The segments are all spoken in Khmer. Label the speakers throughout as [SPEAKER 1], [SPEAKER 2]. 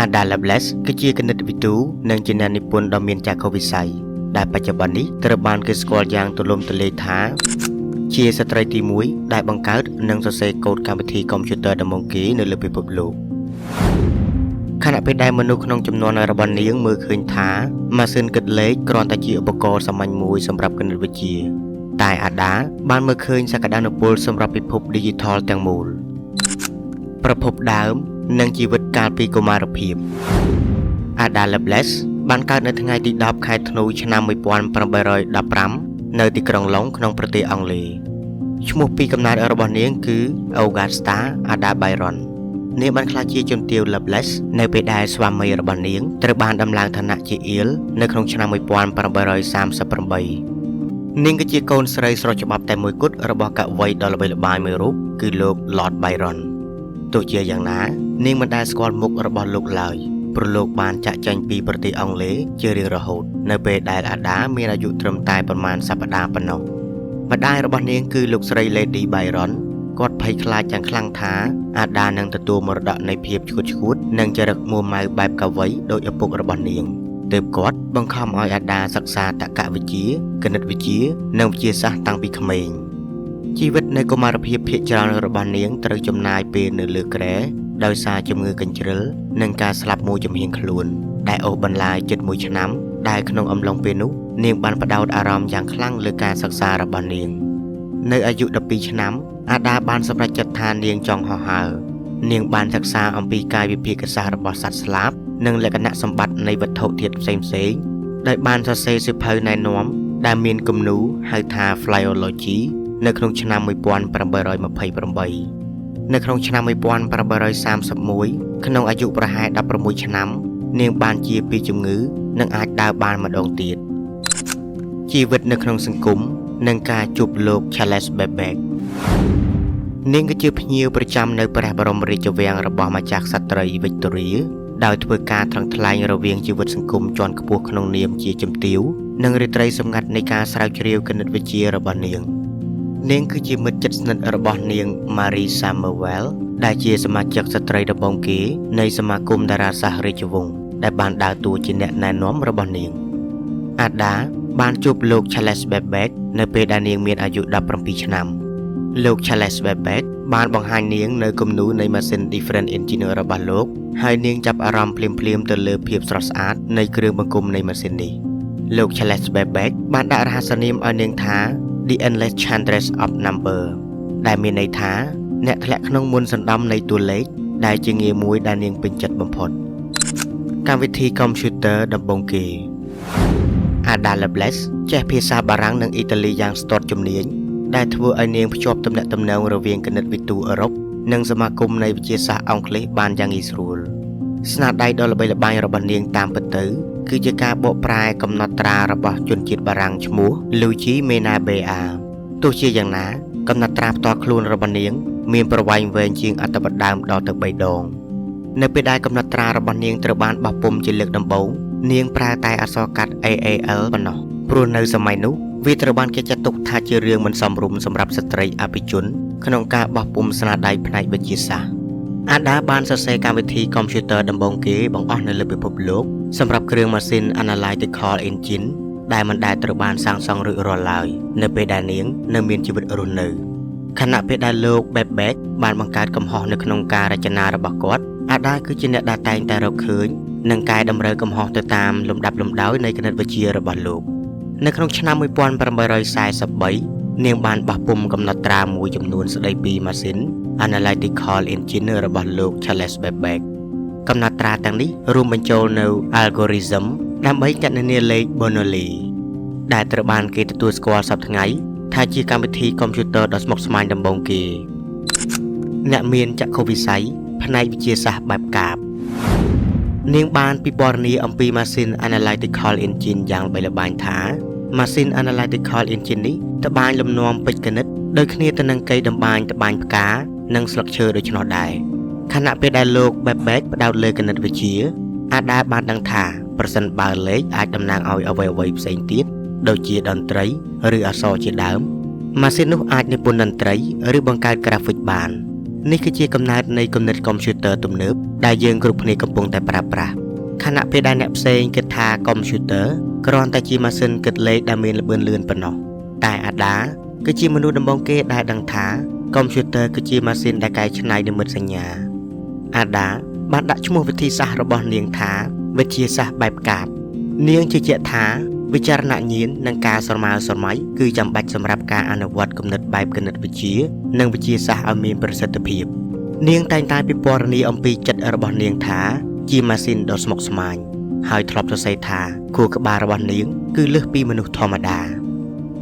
[SPEAKER 1] Ada Lovelace គឺជាគណិតវិទូនិងជាអ្នកនិពន្ធដ៏មានចក្ខុវិស័យដែលបច្ចុប្បន្ននេះត្រូវបានគេស្គាល់យ៉ាងទូលំទូលាយថាជាស្ត្រីទី1ដែលបង្កើតនិងសរសេរកូដកម្មវិធីកុំព្យូទ័រដំបូងគេនៅលើពិភពលោកខណៈពេលដែលមនុស្សក្នុងចំនួនរបស់នាងមើលឃើញថាម៉ាស៊ីនគិតលេខគ្រាន់តែជាឧបករណ៍សាមញ្ញមួយសម្រាប់គណិតវិទ្យាតែអាដាបានមើលឃើញសក្តានុពលសម្រាប់ពិភព Digital ទាំងមូលប្រភពដើមនិងជីវិតកាលពីកុមារភាព Ada Lovelace បានកើតនៅថ្ងៃទី10ខែធ្នូឆ្នាំ1815នៅទីក្រុងឡុងក្នុងប្រទេសអង់គ្លេសឈ្មោះពីកំណើតរបស់នាងគឺ Augusta Ada Byron នាងបានក្លាយជាជំទាវ Lovelace នៅពេលដែលស្វាមីរបស់នាងត្រូវបានដំឡើងឋានៈជាអៀលនៅក្នុងឆ្នាំ1838នាងគឺជាកូនស្រីស្រុះច្បាប់តែមួយគត់របស់កវីដ៏ល្បីល្បាញមួយរូបគឺលោក Lord Byron ទោះជាយ៉ាងណានាងមិនដែលស្គាល់មុខរបស់លោកឡើយព្រោះលោកបានចាកចេញពីប្រទេសអង់គ្លេសជារៀងរហូតនៅពេលដែលអាដាមានអាយុត្រឹមតែប្រមាណសប្តាហ៍ប៉ុណ្ណោះម្ដាយរបស់នាងគឺលោកស្រី Lady Byron គាត់ភ័យខ្លាចយ៉ាងខ្លាំងថាអាដានឹងទទួលមរតកនៃភាពឆ្កួតឆ្កួតនិងចរិតមួម៉ៅបែបកវីដោយឪពុករបស់នាងទើបគាត់បង្ខំឲ្យអាដាសិក្សាតក្កវិជ្ជាគណិតវិទ្យានិងវិទ្យាសាស្ត្រតាំងពីក្មេងជីវិតនៅកុមារភាពភាគច្រើនរបស់នាងត្រូវចំណាយពេលនៅលើគ្រែដោយសារជំងឺកញ្ជ្រិលនិងការស្លាប់មួយចំហៀងខ្លួនដែលអូសបន្លាយជិតមួយឆ្នាំដែលក្នុងអំឡុងពេលនោះនាងបានផ្ដោតអារម្មណ៍យ៉ាងខ្លាំងលើការសិក្សារបស់នាងនៅអាយុ12ឆ្នាំអាដាបានសម្រេចចិត្តថានាងចង់ហោះហើរនាងបានសិក្សាអំពីកាយវិភាគសាស្ត្ររបស់សត្វស្លាបនិងលក្ខណៈសម្បត្តិនៃវត្ថុធាតុផ្សេងៗដោយបានសរសេរសៀវភៅណែនាំដែលមានគំនូរហៅថា Flyology នៅក្នុងឆ្នាំ1828នៅក្នុងឆ្នាំ1831ក្នុងអាយុប្រហែល16ឆ្នាំនាងបានជាពីជំងឺនិងអាចដើរបានម្ដងទៀតជីវិតនៅក្នុងសង្គមនិងការជួបលោក Charles Babbage នាងគឺជាភ្ញៀវប្រចាំនៅព្រះបរមរាជវាំងរបស់ម្ចាស់ក្សត្រីវិកតូរីដោយធ្វើការថ្លឹងថ្លែងរវាងជីវិតសង្គមជាន់ខ្ពស់ក្នុងនាមជាជំទាវនិងរាត្រីសម្ងាត់នៃការស្រាវជ្រាវគណិតវិទ្យារបស់នាងនាងគឺជាមិត្តជិតស្និទ្ធរបស់នាង Marie Samuel ដែលជាសមាជិកស្ត្រីដំបូងគេនៃសមាគមតារាសាស្ត្ររាជវង្សដែលបានដើរតួជាអ្នកណែនាំរបស់នាងអាដាបានជួបលោក Charles Babbage នៅពេលដែលនាងមានអាយុ17ឆ្នាំលោក Charles Babbage បានបង្ហាញនាងនៅគំនូរនៃម៉ាស៊ីន Difference Engine របស់លោកហើយនាងចាប់អារម្មណ៍ភ្លាមៗទៅលើភាពស្រស់ស្អាតនៃគ្រឿងបង្គុំនៃម៉ាស៊ីននេះលោក Charles Babbage បានដាក់រហស្សនាមឲ្យនាងថា The Endless Chantress of Number ដែលមានន័យថាអ្នកធ្លាក់ក្នុងមន្តសណ្ដំនៃតួលេខដែលជាងារមួយដែលនាងពេញចិត្តបំផុតកម្មវិធីកុំព្យូទ័រដំបូងគេ Ada Lovelace ចេះភាសាបារាំងនិងអ៊ីតាលីយ៉ាងស្ទាត់ជំនាញដែលធ្វើឲ្យនាងភ្ជាប់ទំនាក់ទំនងរវាងគណិតវិទូអឺរ៉ុបនិងសមាគមនៃវិទ្យាសាស្ត្រអង់គ្លេសបានយ៉ាងងាយស្រួលស្នាដៃដ៏ល្បីល្បាញរបស់នាងតាមពិតទៅគឺជាការបកប្រែកំណត់ត្រារបស់ជនជាតិបារាំងឈ្មោះ Luigi Menabrea ទោះជាយ៉ាងណាកំណត់ត្រាផ្ទាល់ខ្លួនរបស់នាងមានប្រវែងវែងជាងអត្ថបទដើមដល់ទៅ3ដងនៅពេលដែលកំណត់ត្រារបស់នាងត្រូវបានបោះពុម្ពជាលើកដំបូងនាងប្រើតែអក្សរកាត់ AAL ប៉ុណ្ណោះព្រោះនៅសម័យនោះវាត្រូវបានគេចាត់ទុកថាជារឿងមិនសមរម្យសម្រាប់ស្ត្រីអភិជនក្នុងការបោះពុម្ពស្នាដៃផ្នែកវិទ្យាសាស្ត្រអាដាបានសរសេរកម្មវិធីកុំព្យូទ័រដំបូងគេបង្អស់នៅលើពិភពលោកសម្រាប់គ្រឿងម៉ាស៊ីន Analytical Engine ដែលមិនដែលត្រូវបានសាងសង់រួចរាល់ឡើយនៅពេលដែលនាងនៅមានជីវិតរស់នៅខណៈពេលដែលលោក Babbage បានបង្កើតកំហុសនៅក្នុងការរចនារបស់គាត់អាដាគឺជាអ្នកដែលតែងតែរកឃើញនិងកែតម្រូវកំហុសទៅតាមលំដាប់លំដោយនៃគណិតវិទ្យារបស់លោកនៅក្នុងឆ្នាំ1843នាងបានបោះពុម្ពកំណត់ត្រាមួយចំនួនស្តីពីម៉ាស៊ីន Analytical Engine របស់លោក Charles Babbage កំណត់ត្រាទាំងនេះរួមបញ្ចូលនៅ algorithm ដើម្បីគណនាលេខ Bernoulli ដែលត្រូវបានគេទទួលស្គាល់សព្វថ្ងៃថាជាកម្មវិធីកុំព្យូទ័រដ៏ស្មុគស្មាញដំបូងគេអ្នកមានចក្ខុវិស័យផ្នែកវិទ្យាសាស្ត្របែបកាបនាងបានពិពណ៌នាអំពីម៉ាស៊ីន Analytical Engine យ៉ាងល្បីល្បាញថាម៉ាស៊ីន Analytical Engine នេះត្បាញលំនាំពេជ្រគណិតដូចគ្នាទៅនឹងកីតម្បាញត្បាញផ្កានិងស្លឹកឈើដូច្នោះដែរខណៈពេលដែលលោក Babbage ផ្ដោតលើគណិតវិទ្យាអាដាបានដឹងថាប្រសិនបើលេខអាចតំណាងឲ្យអ្វីៗផ្សេងទៀតដូចជាតន្ត្រីឬអក្សរជាដើមម៉ាស៊ីននោះអាចនិពន្ធតន្ត្រីឬបង្កើតក្រាហ្វិកបាន នេះគឺជាកំណើតនៃគំនិតកុំព្យូទ័រទំនើបដែលយើងគ្រប់គ្នាកំពុងតែប្រើប្រាស់ខណៈពេលដែលអ្នកផ្សេងគិតថាកុំព្យូទ័រគ្រាន់តែជាម៉ាស៊ីនគិតលេខដែលមានល្បឿនលឿនប៉ុណ្ណោះតែអាដាគឺជាមនុស្សដំបូងគេដែលដឹងថាកុំព្យូទ័រគឺជាម៉ាស៊ីនដែលកែច្នៃនិមិត្តសញ្ញាអាដាបានដាក់ឈ្មោះវិធីសាស្ត្ររបស់នាងថាវិទ្យាសាស្ត្របែបកាបនាងជឿជាក់ថាវិចារណញ្ញាណនិងការស្រមើស្រមៃគឺចាំបាច់សម្រាប់ការអនុវត្តគំនិតបែបគណិតវិទ្យានិងវិទ្យាសាស្ត្រឲ្យមានប្រសិទ្ធភាពនាងតែងតែពិពណ៌នាអំពីចិត្តរបស់នាងថាជាម៉ាស៊ីនដ៏ស្មុគស្មាញហើយធ្លាប់សរសេរថាខួរក្បាលរបស់នាងគឺលើសពីមនុស្សធម្មតា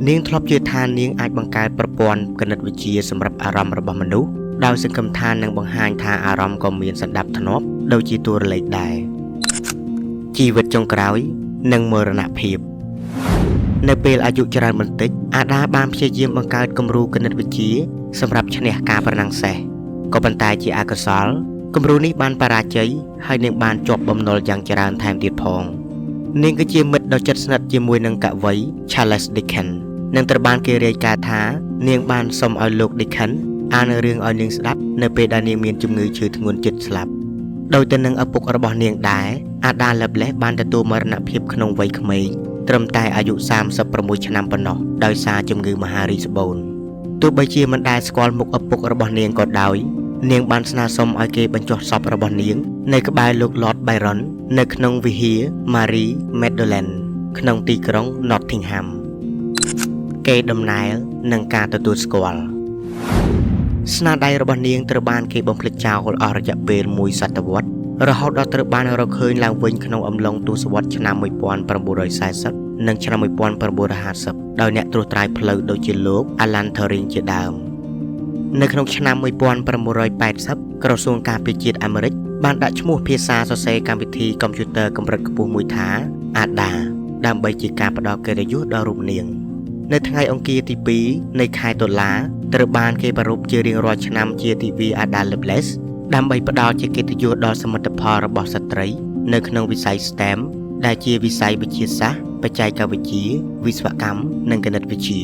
[SPEAKER 1] នាងធ្លាប់ជឿថានាងអាចបង្កើតប្រព័ន្ធគណិតវិទ្យាសម្រាប់អារម្មណ៍របស់មនុស្សដោយសង្ឃឹមថានឹងបង្ហាញថាអារម្មណ៍ក៏មានសន្តាប់ធ្នាប់ដូចជាតួលេខដែរជីវិតចុងក្រោយនិងមរណភាពនៅពេលអាយុច្រើនបន្តិចអាដាបានព្យាយាមបង្កើតគំរូគណិតវិទ្យាសម្រាប់ឈ្នះការប្រណាំងសេះក៏ប៉ុន្តែជាអកុសលគំរូនេះបានបរាជ័យហើយនាងបានជាប់បំណុលយ៉ាងច្រើនថែមទៀតផងនាងគឺជាមិត្តដ៏ជិតស្និទ្ធជាមួយនឹងកវី Charles Dickens និងត្រូវបានគេរាយការណ៍ថានាងបានសុំឲ្យលោក Dickens អានរឿងឲ្យនាងស្ដាប់នៅពេលដែលនាងមានជំងឺឈឺធ្ងន់ជិតស្លាប់ដោយទៅនឹងឪពុករបស់នាងដែរអាដា Lovelace បានទទួលមរណភាពក្នុងវ័យក្មេងត្រឹមតែអាយុ36ឆ្នាំប៉ុណ្ណោះដោយសារជំងឺមហារីកស្បូនទោះបីជាមិនដែលស្គាល់មុខឪពុករបស់នាងក៏ដោយនាងបានស្នើសុំឲ្យគេបញ្ចុះសពរបស់នាងនៅក្បែរលោក Lord Byron នៅក្នុងវិហារ Mary Magdalene ក្នុងទីក្រុង Nottingham កេរដំណែលនិងការទទួលស្គាល់ស្នាដៃរបស់នាងត្រូវបានគេបំភ្លេចចោលអស់រយៈពេលមួយសតវត្សរហូតដល់ត្រូវបានរកឃើញឡើងវិញក្នុងអំឡុងទសវត្សរ៍ឆ្នាំ1940និងឆ្នាំ1950ដោយអ្នកត្រួសត្រាយផ្លូវដូចជាលោក Alan Turing ជាដើមនៅក្នុងឆ្នាំ1980ក្រសួងការពារជាតិអាមេរិកបានដាក់ឈ្មោះភាសាសរសេរកម្មវិធីកុំព្យូទ័រកម្រិតខ្ពស់មួយថា ADA ដើម្បីជាការផ្ដល់កិត្តិយសដល់រូបនាងនៅថ្ងៃអង្គារទី2នៃខែតុលាត្រូវបានគេប្រារព្ធជារៀងរាល់ឆ្នាំជាទិវា Ada Lovelace ដើម្បីផ្ដល់ជាកិត្តិយសដល់សមិទ្ធផលរបស់ស្ត្រីនៅក្នុងវិស័យ STEM ដែលជាវិស័យវិទ្យាសាស្ត្របច្ចេកវិទ្យាវិស្វកម្មនិងគណិតវិទ្យា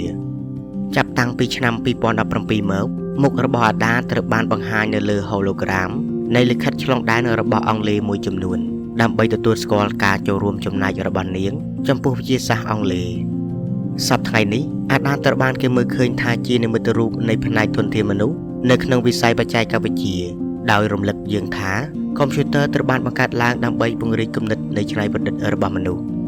[SPEAKER 1] ចាប់តាំងពីឆ្នាំ2017មកមុខរបស់អាដាត្រូវបានបង្ហាញនៅលើ hologram នៃលិខិតឆ្លងដែនរបស់អង់គ្លេសមួយចំនួនដើម្បីទទួលស្គាល់ការចូលរួមចំណែករបស់នាងចំពោះវិទ្យាសាស្ត្រអង់គ្លេសសប្តាហ៍ថ្ងៃនេះអាដាត្រូវបានគេមើលឃើញថាជានិមិត្តរូបនៃផ្នែកធនធានមនុស្សនៅក្នុងវិស័យបច្ចេកវិទ្យាដោយរំលឹកយើងថាកុំព្យូទ័រត្រូវបានបង្កើតឡើងដើម្បីពង្រីកគំនិតនៃច្នៃប្រឌិតរបស់មនុស្ស។